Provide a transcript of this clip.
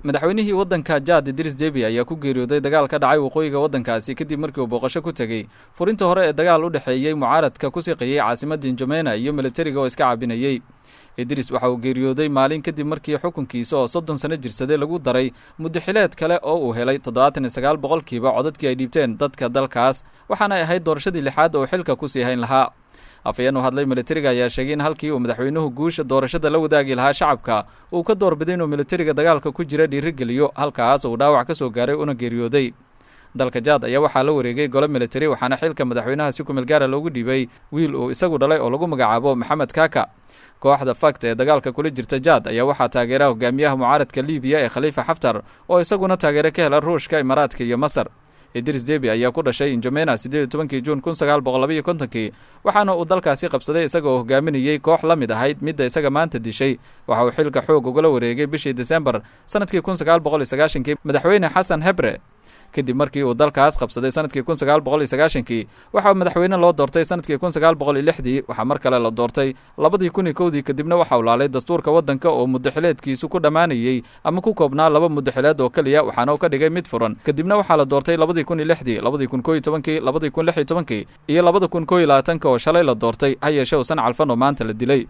Madaxweynihii waddanka Jaad, Idris Debi, ayaa ku geeriyooday dagaal ka dhacay waqooyiga waddankaasi, kadib markii uu booqasho ku tegey furinta hore ee dagaal u dhexeeyey mucaaradka ku siqayey caasimadda Injamena iyo militariga oo iska caabinayey. Idris waxa uu geeriyooday maalin kadib markii xukunkiisa oo 30 sano jirsaday lagu daray muddaxileed kale oo uu helay 79% codadkii ay dhiibteen dadka dalkaas, waxaana ay ahayd doorashadii lixaad oo xilka kusii hayn lahaa. Afhayeen u hadlay militariga ayaa sheegay in halkii uu madaxweynuhu guusha doorashada la wadaagi lahaa shacabka, uu ka doorbiday inuu militariga dagaalka ku jira dhiirigeliyo, halkaas uu dhaawac ka soo gaaray una geeriyooday. Dalka Jaad ayaa waxaa la wareegay gole militari, waxaana xilka madaxweynaha si kumeel gaara loogu dhiibay wiil uu isagu dhalay oo lagu magacaabo Maxamed Kaka. Kooxda FACT ee dagaalka kula jirta Jaad ayaa waxaa taageera hogaamiyaha mucaaradka Libiya ee Khaliifa Xaftar, oo isaguna taageero ka hela Ruushka, Imaaraadka iyo Masar. Idris Debi ayaa ku dhashay Injamena 18-kii Juun 1952-kii, waxaana uu dalkaasi qabsaday isagoo hogaaminayey koox la mid ahayd midda isaga maanta dishay. Waxa uu xilka xoog ugala wareegay bishii Desembar sanadkii 1990-kii madaxweyne Xasan Hebre, kadib markii uu dalkaas qabsaday sanadkii 1990-kii. Waxaa madaxweyne loo doortay sanadkii 1906-dii, waxaa mar kale la doortay 2001-dii, kadibna waxa uu laalay dastuurka waddanka oo muddaxileedkiisu ku dhammaanayey ama ku koobnaa laba muddaxileed oo keliya, waxaana uu ka dhigay mid furan. Kadibna waxaa la doortay 2006-dii, 2011-kii, 2016-kii iyo 2021-ka oo shalay la doortay, ha yeeshee uusan calfan oo maanta la dilay.